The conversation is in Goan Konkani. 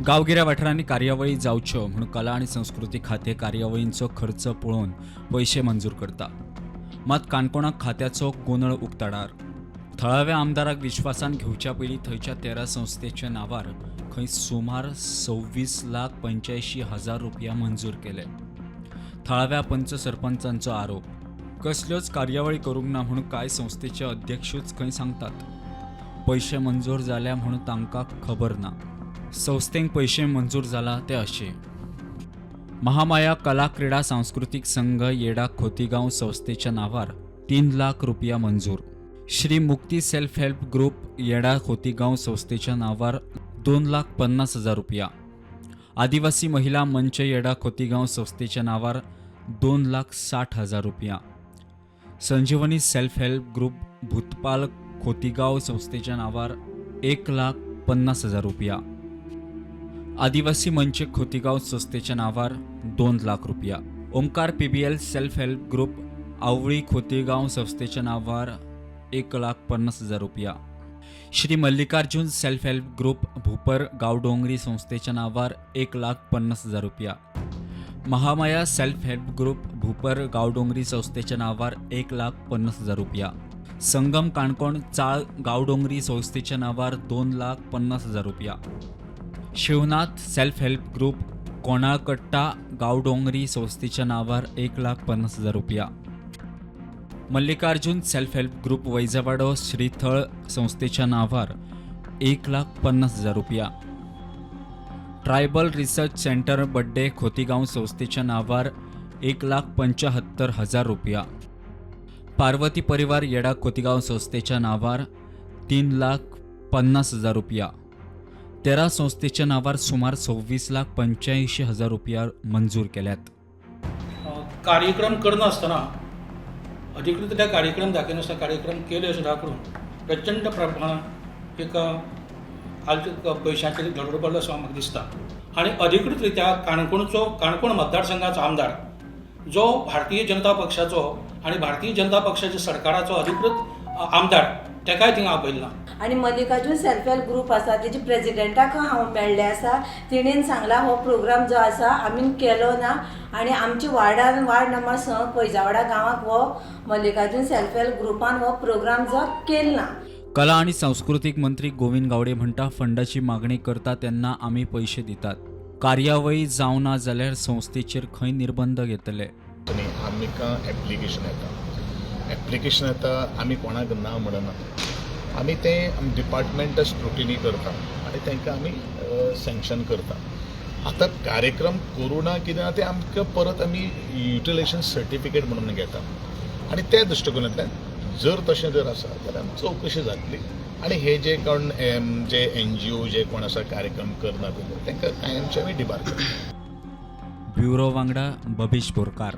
गांवगिऱ्या वाठारांनी कार्यावळी जावच्यो म्हूण कला आनी संस्कृती खातें कार्यावळींचो खर्च पळोवन पयशे मंजूर करता. मात काणकोणाक खात्याचो गोंदळ उक्ताडार. थळाव्या आमदाराक विश्वासान घेवच्या पयलीं थंयच्या 13 संस्थेच्या नांवार खंय सुमार 26,85,000 रुपया मंजूर केले. थळाव्या पंच सरपंचांचो आरोप, कसल्योच कार्यावळी करूंक ना म्हूण कांय संस्थेचे अध्यक्षूच खंय सांगतात. पयशे मंजूर जाल्या म्हूण तांकां खबर ना. संस्थेंक पयशे मंजूर जाला ते अशे: महामाया कला क्रीडा सांस्कृतीक संघ येडा खोतीगांव संस्थेच्या नांवार 3 लाख रुपया मंजूर. श्री मुक्ती सेल्फ हेल्प ग्रुप येडा खोतीगांव संस्थेच्या नांवार 2,50,000 रुपया. आदिवासी महिला मंच येडा खोतीगांव संस्थेच्या नांवार 2,60,000 रुपया. संजीवनी self help group Bhutpal Khotigao संस्थेच्या नांवार 1,50,000 रुपया. आदिवासी मंच खोतीगांव संस्थेच्या नांवार 2 लाख रुपया. Omkar PBL self help group Avali Khotigaon संस्थेच्या नांवार 1,50,000 रुपया. Shri Mallikarjun self help group Bhupar Gaodongri संस्थेच्या नावार 1,50,000 रुपया. Mahamaya self help group Bhupar Gaodongri संस्थेच्या नावार 1,50,000 रुपया. संगम काणकोण चाळ गावडोंगरी संस्थेच्या नावार 2,50,000 रुपया. Shivnath self help group Konalkatta Gaodongri संस्थेच्या नावार 1,50,000 रुपया. Mallikarjun self help group Vaijwado Shrithal संस्थेच्या नावार 1,50,000 रुपया. Tribal research centre Badde Khotigaon संस्थेच्या नावार 1,75,000 रुपया. पार्वती परिवार येडा खोतीगांव संस्थेच्या नावार 3,50,000 रुपया. 13 संस्थेच्या नावार सुमार 26,85,000 रुपया मंजूर केल्यात. कार्यक्रम करनासतना, अधिकृत त्या कार्यक्रम दाखयनासतना कार्यक्रम केले अशें दाखोवन प्रचंड प्रमाणात एक आल्त पयशांचेर धडोड पडलो असो म्हाका दिसता. आनी अधिकृत रित्या काणकोणचो, काणकोण मतदारसंघाचो आमदार जो भारतीय जनता पक्षाचो आनी भारतीय जनता पक्षाच्या सरकाराचो अधिकृत आमदार, तेकाय थिंगा आपयलो ना. आनी मल्लिकार्जून सेल्फ हेल्प ग्रूप आसा, तेजी प्रेजिडेंटाक हांव मेळ्ळें आसा. तेणेन सांगलां, हो प्रोग्राम जो आसा आमी केलो ना आनी आमच्या वार्डान, वार्ड नंबर 6 पैजावाडा गांवाक हो मल्लिकार्जून सेल्फ हेल्प ग्रुपान हो प्रोग्राम जो केलो ना. कला आणि सांस्कृतिक मंत्री गोविंद गावडे म्हणटा, फंडाची मागणी करता तेन्ना आमी पयशे दितात. कार्यावळी जावना जाल्यार संस्थेचेर खंय निर्बंध घेतले. आनी आमकां एप्लिकेशन येता, एप्लिकेशन येता, आमी कोणाक ना म्हणना. आमी तें डिपार्टमेंट स्क्रुटिनी करता आनी तांकां आमी सँक्शन करता. आतां कार्यक्रम करूं ना कितें ना, तें आमकां परत आमी युटिलायझेशन सर्टिफिकेट म्हणून घेता आनी त्या दृश्टिकोनांतल्यान जर तशें जर आसा जाल्यार आमी चवकशी जातली आनी हे जे कोण जे एनजीओ जे कोण आसा कार्यक्रम करना तांकां कायमचे आमी डिबार करता. ब्युरो वांगडा बबीश बोरकार.